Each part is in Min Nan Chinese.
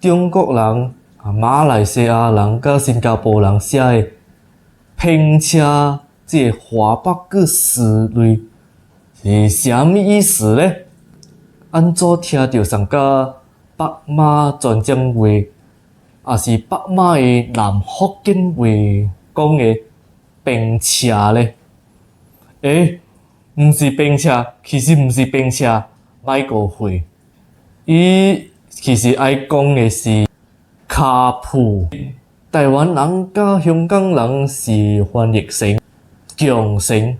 中國人、馬來西亞人佮新加坡人寫的拼車這个華北語詞類是啥物意思咧？按怎聽著像佮北馬泉漳話，抑是北馬的南福建話講的冰車咧？欸，毋是冰車，其實毋是冰車，莫誤會。伊其實愛講的是跤鋪。台灣人佮香港人是翻譯成共聲。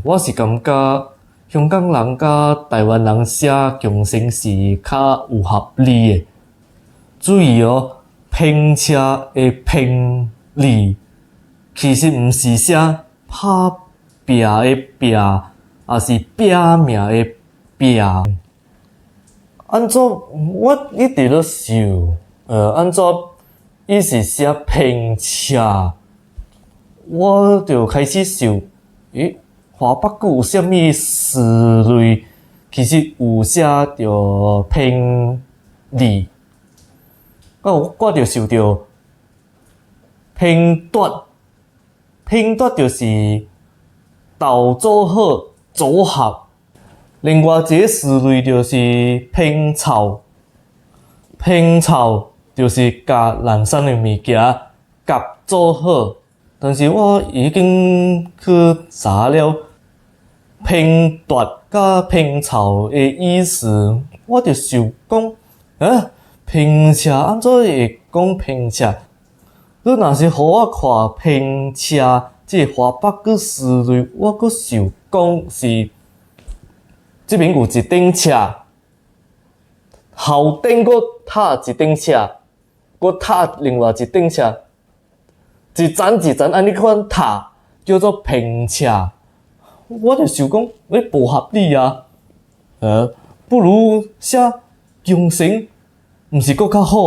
我是感覺香港人佮台灣人寫共聲是較有合理的。注意哦，拼車的拼字其實毋是寫拍拚的拚，抑是拼命的拚。按怎我一直咧想，按怎伊是寫拼車，我就開始想，咦，華北閣有啥物詞類？其實有寫著拼字，啊，我就想著拼奪，拼奪就是鬥組好組合。另外一个詞類就是拼湊，拼湊就是共兩三个物件夾組好。但是我已經去查了拼奪佮拼湊的意思，我就想講，啊，拼車按怎會講拼車？你若是予我看拼車這个華北語詞類，我閣想講是這邊有一頂車，後頂閣踏一頂車，閣踏另外一頂車，一層一層按呢款踏，叫做拼車。我就想講，欸，無合理啊！不如寫共聲，毋是閣較好？